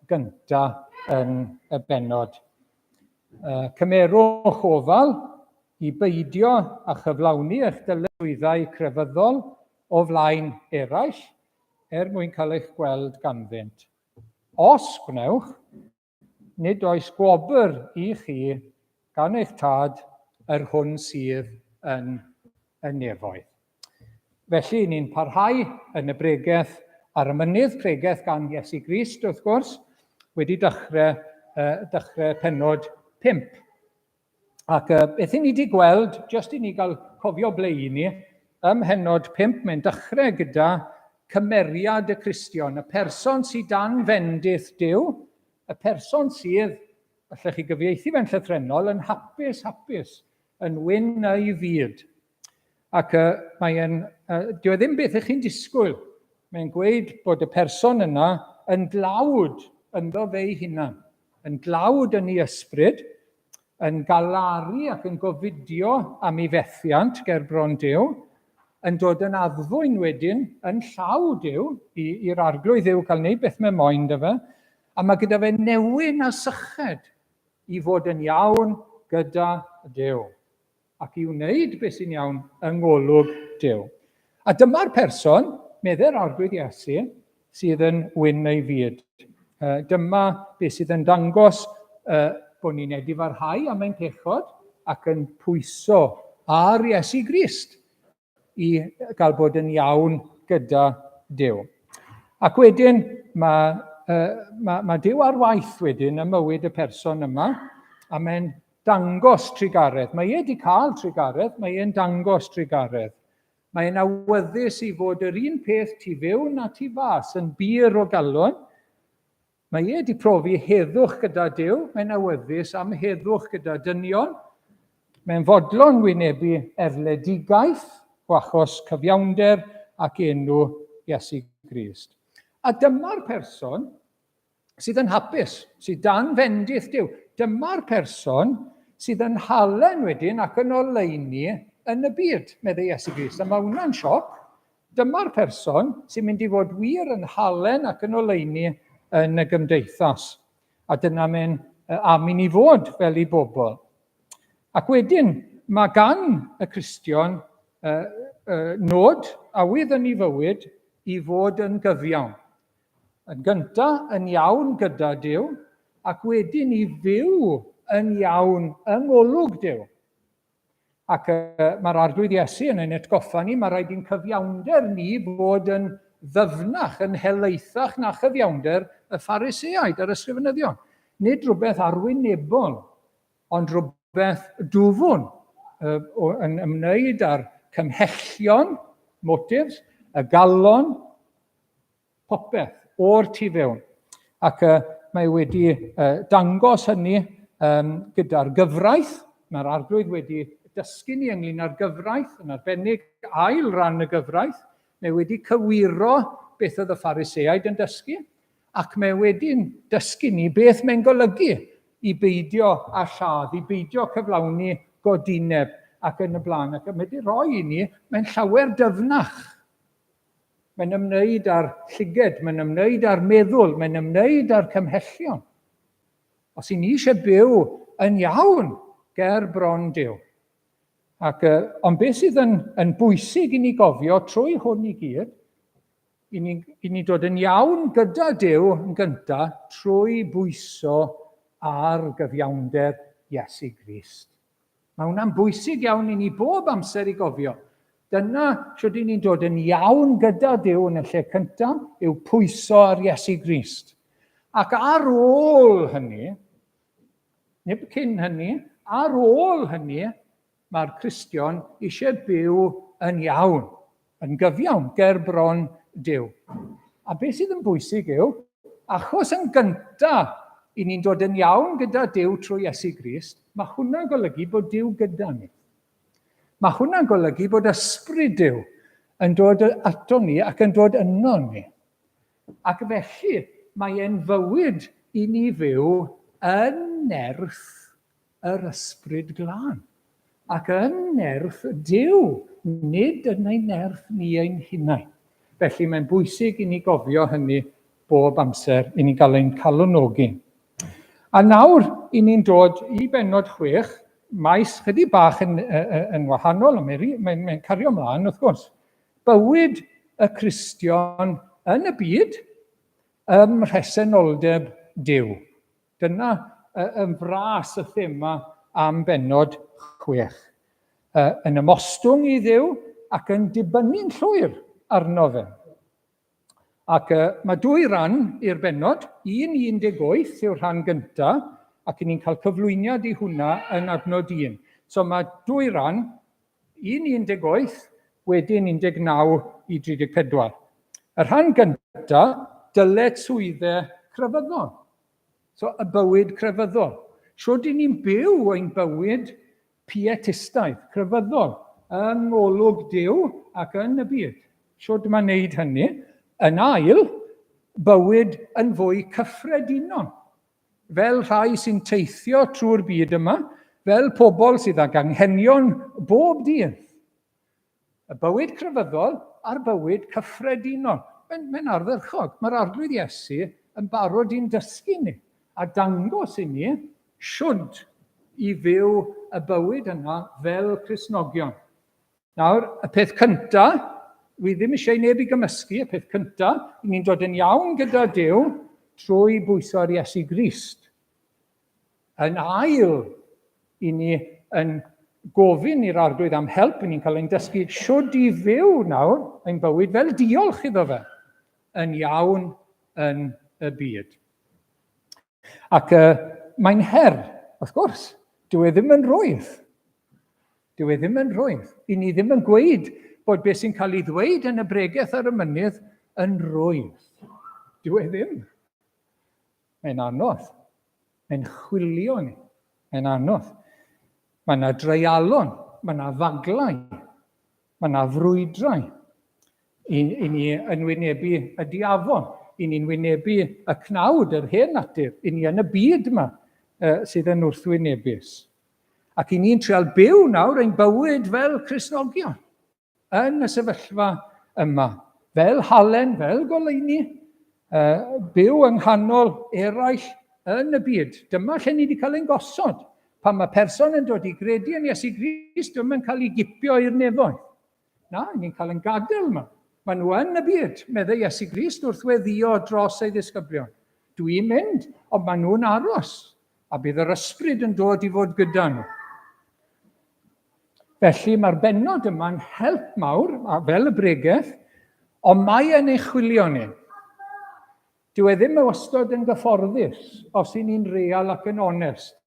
gynta yn y bennod. Cymerwch ofal i beidio â chyflawni eich dyletswyddau crefyddol o flaen eraill er mwyn cael eich gweld ganddynt. Os gwnewch, nid oes gwobr i chi gan eich tad yr hwn sydd yn y nefoedd. Felly, ni'n parhau yn y bregeth ar y mynydd, pregeth gan Iesu Grist, wrth gwrs, wedi dechrau, uh, dechrau penod 5. Ac uh, beth i ni wedi gweld, jyst i ni gael cofio ble i ni, ym mhenod 5, mae'n dechrau gyda cymeriad y Cristion, y person sydd dan fendith Duw, y person sydd, allech chi gyfieithu fe'n llythrennol, yn hapus, hapus, yn wyn ei fyd. Ac uh, mae'n, uh, dyw e ddim beth ych chi'n disgwyl. Mae'n gweud bod y person yna yn dlawd ynddo fe'i hunan, yn dlawd yn ei ysbryd, yn galaru ac yn gofidio am ei fethiant ger bron Duw, yn dod yn addfwyn wedyn yn llaw Duw, i'r arglwydd Dduw cael wneud beth mae moyn dy fe, a mae gyda fe newyn a syched i fod yn iawn gyda Duw. ac i wneud beth sy'n iawn yng ngolwg Duw. A dyma'r person, meddai'r Arglwydd Iesu, sydd yn wyn ei fyd. Dyma beth sydd yn dangos bod ni'n edifarhau am ein pechod ac yn pwyso ar Iesu Grist i gael bod yn iawn gyda Duw. Ac wedyn mae, uh, mae, mae Duw ar waith wedyn ym mywyd y person yma, a mae'n dangos trugaredd. Mae e wedi cael trugaredd, mae e'n dangos trugaredd. Mae e'n awyddus i fod yr un peth tu fewn a tu fas, yn bur o galon. Mae e wedi profi heddwch gyda Duw, mae'n awyddus am heddwch gyda dynion. Mae'n fodlon wynebu erledigaeth o achos cyfiawnder ac enw Iesu Grist. A dyma'r person sydd yn hapus, sydd dan fendith Duw. Dyma'r person sydd yn halen wedyn ac yn oleuni yn y byd, meddai Iesu Grist. A mae hwnna'n sioc. Dyma'r person sy'n mynd i fod wir yn halen ac yn oleuni yn y gymdeithas. A dyna mae'n am i ni fod fel i bobl. Ac wedyn, mae gan y Cristion uh, uh, nod, awydd yn ei fywyd, i fod yn gyfiawn. Yn gyntaf, yn iawn gyda Duw, ac wedyn i fyw yn iawn yng ngolwg Duw. Ac uh, mae'r Arglwydd Iesu yn ein atgoffa ni, mae rhaid i'n cyfiawnder ni fod yn ddyfnach, yn helaethach na chyfiawnder y Phariseaid a'r ysgrifenyddion. Nid rhywbeth arwynebol, ond rhywbeth dwfwn uh, yn ymwneud â'r cymhellion, motives, y galon, popeth o'r tu fewn. Ac uh, mae wedi uh, dangos hynny um, gyda'r gyfraith. Mae'r arglwydd wedi dysgu ni ynglyn â'r gyfraith, yn arbennig ail ran y gyfraith. Mae wedi cywiro beth oedd y Phariseaid yn dysgu, ac mae wedi'n dysgu ni beth mae'n golygu i beidio â lladd, i beidio cyflawni godineb ac yn y blaen. Ac mae wedi rhoi i ni, mae'n llawer dyfnach. Mae'n ymwneud â'r llyged, mae'n ymwneud â'r meddwl, mae'n ymwneud â'r cymhellion. Os i ni eisiau byw yn iawn ger bron Duw. Ac, ond beth sydd yn, yn bwysig i ni gofio trwy hwn i gyd, i ni, i ni dod yn iawn gyda Duw yn gyntaf trwy bwyso ar gyfiawnder Iesu Grist. Mae hwnna'n bwysig iawn i ni bob amser i gofio. Dyna sut i ni'n dod yn iawn gyda Duw yn y lle cyntaf, yw pwyso ar Iesu Grist. Ac ar ôl hynny, nid cyn hynny, ar ôl hynny, mae'r Cristion eisiau byw yn iawn, yn gyfiawn, ger bron Duw. A beth sydd yn bwysig yw, achos yn gyntaf i ni'n dod yn iawn gyda Duw trwy Iesu Grist, mae hwnna'n golygu bod Duw gyda ni. Mae hwnna'n golygu bod ysbryd Duw yn dod ato ni ac yn dod yno ni. Ac felly mae e'n fywyd i ni fyw yn nerth yr Ysbryd Glân, ac yn nerth Duw, nid yn ein nerth ni ein hunain. Felly mae'n bwysig i ni gofio hynny bob amser i ni'n cael ein calonogi. A nawr, i ni'n dod i bennod 6, maes chydig bach yn, yn wahanol, ond mae'n mae, mae cario ymlaen, wrth gwrs. Bywyd y Cristion yn y byd ym mhresenoldeb Duw. Dyna yn fras y thema am bennod 6. Yn ymostwng i Dduw ac yn dibynnu'n llwyr arno fe. Ac mae dwy ran i'r bennod, un 18 yw'r rhan gyntaf, ac ni'n cael cyflwyniad i hwnna yn adnod 1. So mae dwy ran, un 18, wedyn 19 i 34. Y rhan gyntaf, dyletswyddau crefyddol. So, y bywyd crefyddol. Shwd i ni'n byw ein bywyd pietistaidd, crefyddol, yng ngolwg Duw ac yn y byd. Shwd mae'n neud hynny? Yn ail, bywyd yn fwy cyffredinol. Fel rhai sy'n teithio trwy'r byd yma, fel pobl sydd ag anghenion bob dydd. Y bywyd crefyddol a'r bywyd cyffredinol. Mae'n mae ardderchog. Mae'r Arglwydd Iesu yn barod i'n dysgu ni a dangos i ni shwd i fyw y bywyd yna fel Cristnogion. Nawr, y peth cynta, wi ddim eisiau i neb i gymysgu, y peth cynta, i ni'n dod yn iawn gyda Duw trwy bwyso ar Iesu Grist. Yn ail, i ni yn gofyn i'r Arglwydd am help, i ni'n cael ein dysgu shwd i fyw nawr ein bywyd fel diolch iddo fe, yn iawn yn y byd. Ac uh, mae'n her, wrth gwrs, dyw e ddim yn rwydd. Dyw e ddim yn rwydd. I ni ddim yn gweud bod beth sy'n cael ei ddweud yn y bregeth ar y mynydd yn rwydd. Dyw e ddim. Mae'n anodd. Mae'n chwilio ni. Mae'n anodd. Mae yna dreialon, mae yna faglau, mae yna frwydrau. I, i ni yn wynebu y diafol, i ni'n wynebu y cnawd, yr hen natur, i ni yn y byd yma uh, sydd yn wrthwynebus. Ac i ni'n trial byw nawr ein bywyd fel Cristnogion. yn y sefyllfa yma, fel halen, fel goleuni, uh, byw yng nghanol eraill yn y byd. Dyma lle ni wedi cael ein gosod. Pan mae person yn dod i gredu yn Iesu Grist, dyma yn cael ei gipio i'r nefoedd. Na, ni'n cael ein gadael yma. Maen nhw yn y byd, meddai Iesu Grist wrth weddio dros ei ddisgyblion. Dwi'n mynd, ond maen nhw'n aros, a bydd yr ysbryd yn dod i fod gyda nhw. Felly mae'r bennod yma'n help mawr, a fel y bregeth, ond mae e'n ei chwilio ni. Dyw e ddim wastad yn gyfforddus os y'n ni'n real ac yn onest.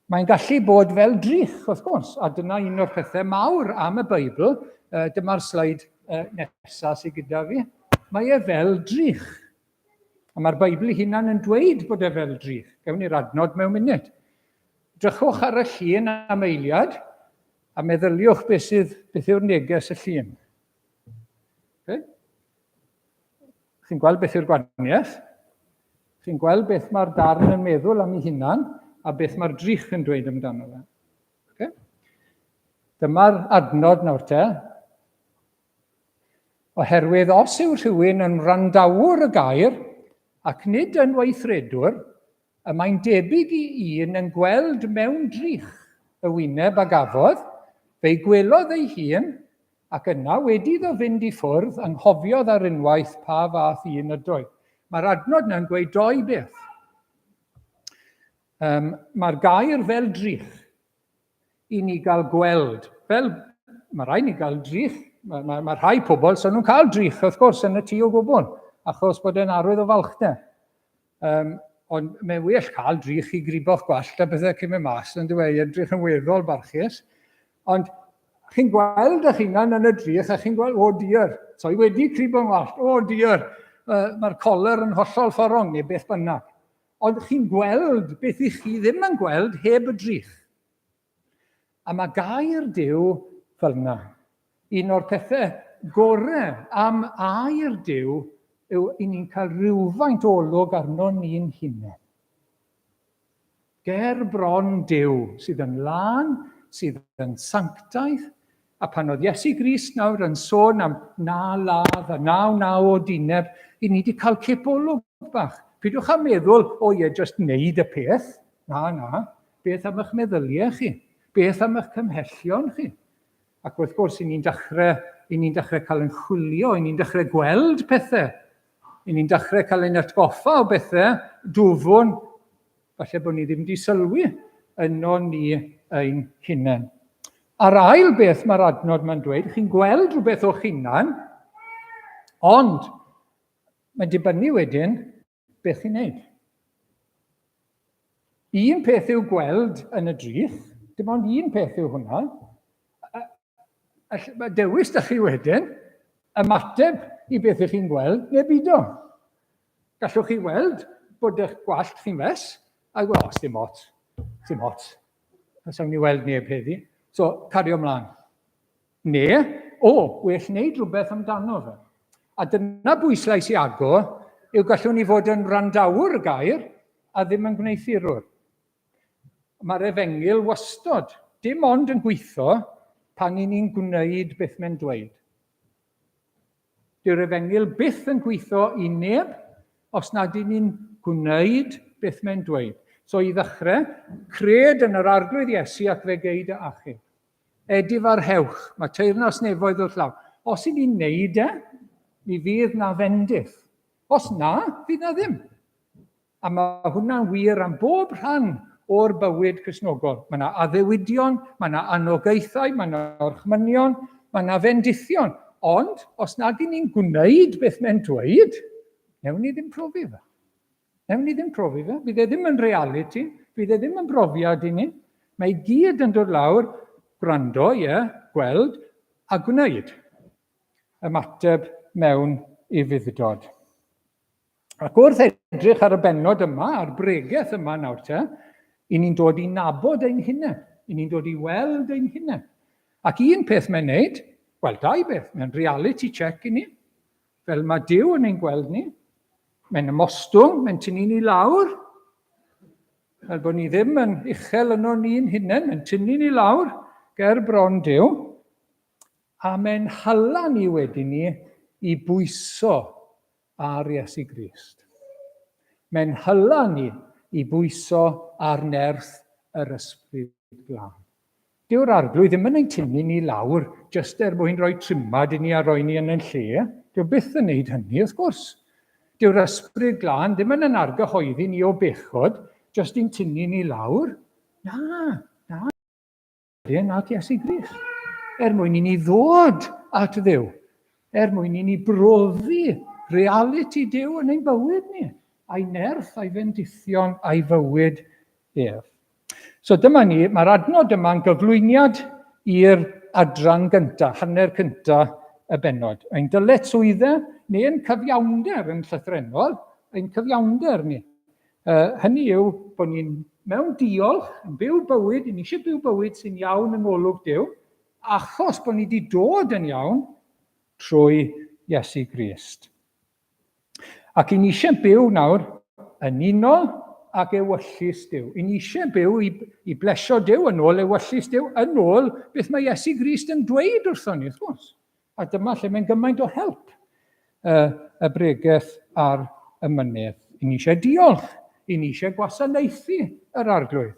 Mae'n gallu bod fel drych, wrth gwrs, a dyna un o'r pethau mawr am y Beibl. Dyma'r sleid nesaf sydd gyda fi. Mae e fel drych. A mae'r Beibl ei hunan yn dweud bod e fel drych. Gewn ni'r adnod mewn munud. Drychwch ar y llun am eiliad a meddyliwch beth, sydd, beth yw'r neges y llun. Okay? Chi'n gweld beth yw'r gwahaniaeth? Chi'n gweld beth mae'r darn yn meddwl am ei hunan a beth mae'r drych yn dweud amdano fe. Okay? Dyma'r adnod nawr te. Oherwydd os yw rhywun yn wrandawr y gair ac nid yn weithredwr, Y mae'n debyg i un yn gweld mewn drych y wyneb a gafodd, fe'i gwelodd ei hun, ac yna, wedi iddo fynd i ffwrdd, anghofiodd ar unwaith pa fath un ydoedd. Mae'r adnod yna'n gweud doi beth. Um, Mae'r gair fel drych i ni gael gweld. Fel, mae rhaid ni gael drych, mae, mae, mae rhai pobl, so nhw'n cael drych, wrth gwrs, yn y tŷ o gwbl, achos bod e'n arwydd o falchder. Um, ond mae'n well cael drych i gribo'ch gwallt a bethau cyn mynd mas, yn dweud, e, edrych yn weddol barchus. Ond chi'n gweld eich hunan yn y drych a chi'n gweld, o oh dear, so i wedi cribo'n gwallt, o oh dear, uh, mae'r coler yn hollol fforong neu beth bynnag. Ond chi'n gweld beth i chi ddim yn gweld heb y drych. A mae gair Duw fel yna. Un o'r pethau gorau am air Duw yw i ni'n cael rhywfaint o olwg arno ni'n hunain. Ger bron Duw sydd yn lân, sydd yn sanctaidd, a pan oedd Iesu Grist nawr yn sôn am na ladd a naw naw o dineb, i ni wedi cael cipolwg bach. Pidwch â meddwl, o ie, just wneud y peth. Na, na. Beth am eich meddyliau chi? Beth am eich cymhellion chi? Ac wrth gwrs, i ni'n dechrau, i ni'n dechrau cael yn chwilio, i ni'n dechrau gweld pethau. I ni'n dechrau cael ein atgoffa o bethau dwfwn, falle bod ni ddim wedi sylwi yno ni ein hunain. A'r ail beth mae'r adnod mae'n dweud, chi'n gweld rhywbeth o'ch hunan, ond mae'n dibynnu wedyn beth chi'n neud. Un peth yw gweld yn y drych, dim ond un peth yw hwnna. Mae dewis da chi wedyn, ymateb i beth ych chi'n gweld neu bido. Gallwch chi weld bod eich gwallt chi'n fes, a gweud, o, dim ots, dim ots. Os awn ni weld neb heddi. So, cario ymlaen. Neu, o, well wneud rhywbeth amdano fe. A dyna bwyslais Iago, yw gallwn ni fod yn wrandawr y gair a ddim yn gwneuthurwr. Mae'r efengyl wastod, dim ond yn gweithio pan i ni'n gwneud beth mae'n dweud. Dyw'r efengyl byth yn gweithio i neb os nad y'n ni'n gwneud beth mae'n dweud. So i ddechrau, cred yn yr Arglwydd Iesu ac fe gei dy achub. Edifarhewch, mae teyrnas nefoedd wrth law. Os y'n ni'n neud e, mi fydd na fendith. Os na, fydd na ddim. A mae hwnna'n wir am bob rhan o'r bywyd Cristnogol. Mae yna addewidion, mae yna anogaethau, mae yna orchmynion, mae yna fendithion. Ond, os nad y'n ni'n gwneud beth mae'n dweud, newn ni ddim profi fe. Newn ni ddim profi fe. Bydd e ddim yn reality, bydd e ddim yn brofiad i ni. Mae i gyd yn dod lawr, gwrando, ie, yeah, gweld, a gwneud. Ymateb mewn ufudd-dod. Ac wrth edrych ar y bennod yma, a'r bregeth yma nawr te, i ni'n dod i nabod ein hunain, i ni'n dod i weld ein hunain. Ac un peth mae'n neud, wel dau beth, mae'n reality check i ni, fel mae Duw yn ein gweld ni, mae'n ymostwng, mae'n tynnu ni lawr, fel bod ni ddim yn uchel yno ni'n hunain, mae'n tynnu ni lawr ger bron Duw, a mae'n hala ni wedyn ni i bwyso ar Iesu Grist. Mae'n hyla ni i bwyso ar nerth yr Ysbryd Glân. Dyw'r Arglwydd ddim yn ein tynnu ni lawr jyst er mwyn rhoi trimad i ni a rhoi ni yn ein lle. Dyw byth yn neud hynny, wrth gwrs. Dyw'r Ysbryd Glân ddim yn yn argyhoeddi ni o bechod jyst i'n tynnu ni lawr. Na, na. Wedyn at Iesu Grist, er mwyn i ni ddod at Dduw, er mwyn i ni brofi realiti Duw yn ein bywyd ni, a'i nerth, a'i fendithion, a'i fywyd ef. So dyma ni, mae'r adnod yma'n gyflwyniad i'r adran gyntaf, hanner cyntaf y bennod. Ein dyletswyddau neu'n cyfiawnder yn llythrennol, ein cyfiawnder ni. Hynny yw bod ni'n mewn diolch, yn byw bywyd, ni eisiau byw bywyd sy'n iawn yng ngolwg Duw, achos bod ni wedi dod yn iawn trwy Iesu Grist. Ac i ni eisiau byw nawr yn unol ag ewyllys Duw. I ni eisiau byw i, i blesio Duw yn ôl ewyllys Duw, yn ôl beth mae Iesu Grist yn dweud wrthon ni, wrth gwrs. A dyma lle mae'n gymaint o help y, y bregeth ar y mynydd. I ni eisiau diolch, i ni eisiau gwasanaethu yr arglwydd.